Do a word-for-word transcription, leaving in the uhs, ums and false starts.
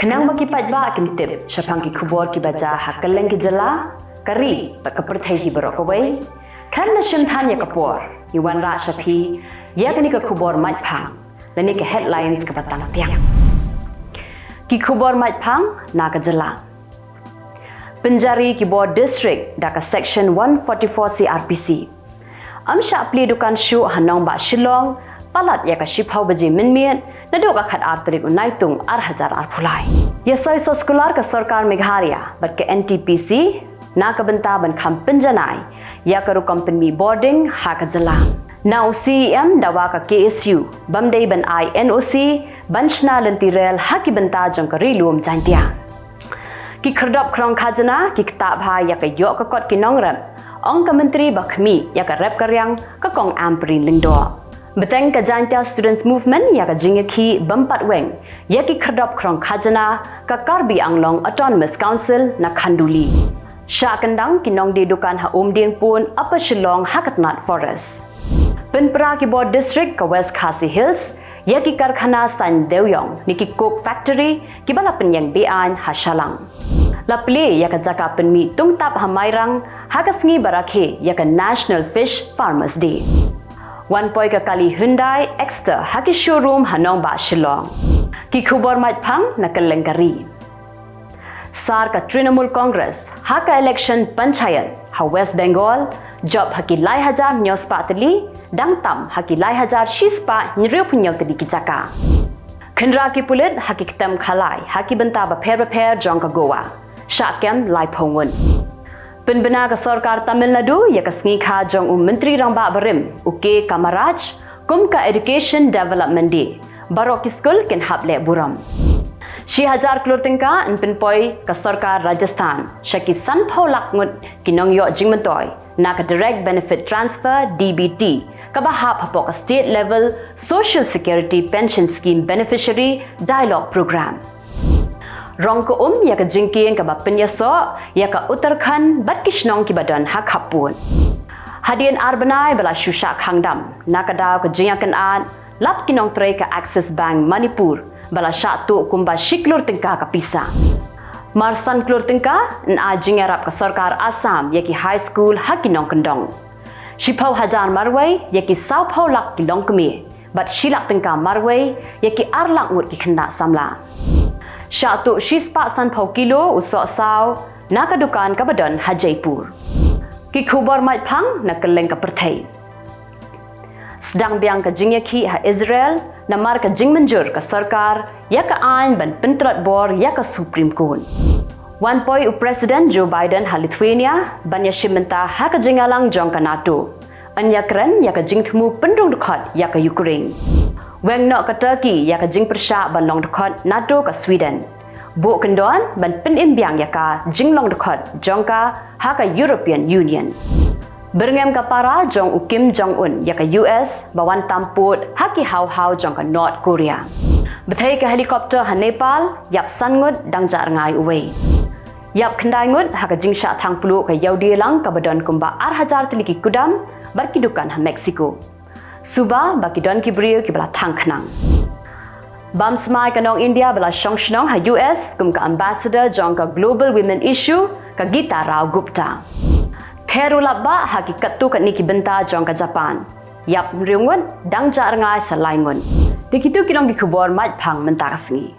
Nang ba ki paidbah kin tip shaphang ki khubor kiba jia ha kylleng ki jylla, ka ri bad ka pyrthei hi baroh kawei, khlem da shim than ïa ka por, ngi wanrah sha phi ïa kane ka khubor maitphang, lane ka headlines kaba tang tiang. Ki khubor maitphang na ka jylla. Pynjari ki bor district da ka section one forty-four C R P C. Ym shah plie dukan shuh ha nongbah Shillong palat ïa ka shiphew baje mynmiet naduh ka khatar tarik u Naitung ar hajar arphew lai. Ïa soi soskular ka sorkar Meghalaya bad ka N T P C na ka bynta ban kham pynjanai ïa ka rukom pynmih bording ha ka jylla. Na u C E M dawa ka K S U bym dei ban ai N O C ban shna lynti rel ha ki bynta jong ka ri lum Jaintia. Ki khyrdop khrong khajna ki ktah bha ïa ka ïoh ka kot ki nongrep, ong ka Myntri ba khmih ïa ka rep ka riang ka Kong Ampareen Lyngdoh. Bteng ka Jaintia Students Movement ïa ka jingïakhih bym pat weng ïa ki khyrdop khrong khajna ka Karbi Anglong Autonomous Council na Khanduli. Shah kyndang ki nongdie dukan ha Umdiengpun, Upper Shillong ha ka tnat Forest. Pynpra ki bor district ka West Khasi Hills ïa ki karkhana saiñ dewiong ne ki coke factory kiba la pynïeng be-aiñ ha Shalang. La plie ïa ka jaka pynmih tungtap ha Mairang ha ka sngi ba rakhe ïa ka National Fish Farmers Day. Wan poi ka kali Hyundai Exter ha ki showroom ha nongbah Shillong. Ki khubor maitphang na kylleng ka ri. Sar ka Trinamool Congress ha ka election panchayat ha West Bengal, jop ha ki lai hajar hynñiew spah tylli, dang tam ha ki lai hajar shi spah hynriewphew hynñiew tylli ki jaka. Khynra ki pulit ha ki ktem khalai ha ki bynta bapher bapher jong ka Goa. Shah kem laiphew ngut. Pynbna ka sorkar Tamil Nadu ïa ka sngi kha jong u Myntri Rangbah barim, u K Kamaraj, kum ka Education Development Day. Baroh ki skul kin hap leh burom. Shi hajar klur tyngka yn pynpoi ka sorkar Rajasthan sha ki sanphew lak ngut ki nongïoh jingmyntoi na ka Direct Benefit Transfer, D B T, kaba hap hapoh ka State Level Social Security Pension Scheme Beneficiary Dialogue Program. Rong ka um ïa ka jingkieng kaba pynïasoh ïa ka Uttarakhand bad ki shnong kiba don ha khappud. Hadien ar bnai ba la shu shah khang dam, na ka daw ka jingïakynad, lap ki nongtrei ka Axis Bank Manipur ba la shah tuh kumba shi klur tyngka ka pisa. Mar san klur tyngka yn ai jingïarap ka sorkar Assam ïa ki high school ha ki nongkyndong. Shiphew hajar marwei ïa ki sawphew lak ki longkmie bad shi lak tyngka marwei ïa ki ar lak ngut ki khynnah samla. Shah tuh shi spah sanphew kilo u sohsaw na ka dukan kaba don ha Jaipur. Ki khubor maitphang na kylleng ka pyrthei. Sdang biang ka jingïakhih ha Israel namar ka jingmynjur ka sorkar ïa ka aiñ ban pyntlot bor ïa ka Supreme Court. Wan poi u President Joe Biden ha Lithuania ban ïashim bynta ha ka jingïalang jong ka NATO. Yn ïakren ïa ka jingthmu pynrung dkhot ïa ka Ukraine. Weng noh ka Turkey ïa ka jingpyrshah ban long dkhot NATO ka Sweden. Buh kyndon ban pynim biang ïa ka jinglong dkhot jong ka ha ka European Union. Byrngem ka para jong u Kim Jong Un ïa ka U S ba wan tam pud ha ki haw haw jong ka North Korea. Bthei ka helicopter ha Nepal, ïap san ngut, dang jah rngai uwei. Ïap khyndai ngut ha ka jingshah thang pluh ka ïewdieng lang kaba don kumba ar hajar tylli ki kudam bad ki dukan ha Mexico. Suba ba ki don ki briew kiba la thang khnang. Bam smai ka nong India ba la shong shnong ha U S kum ka ambassador jong ka Global Women Issue, ka Geeta Rao Gupta. Ther u lap bah ha ki katto katne ki bynta jong ka Japan. Ïap hynriew ngut, dang jah rngai sa lai ngut. Te kitu ki long ki khubor maitphang mynta ka sngi.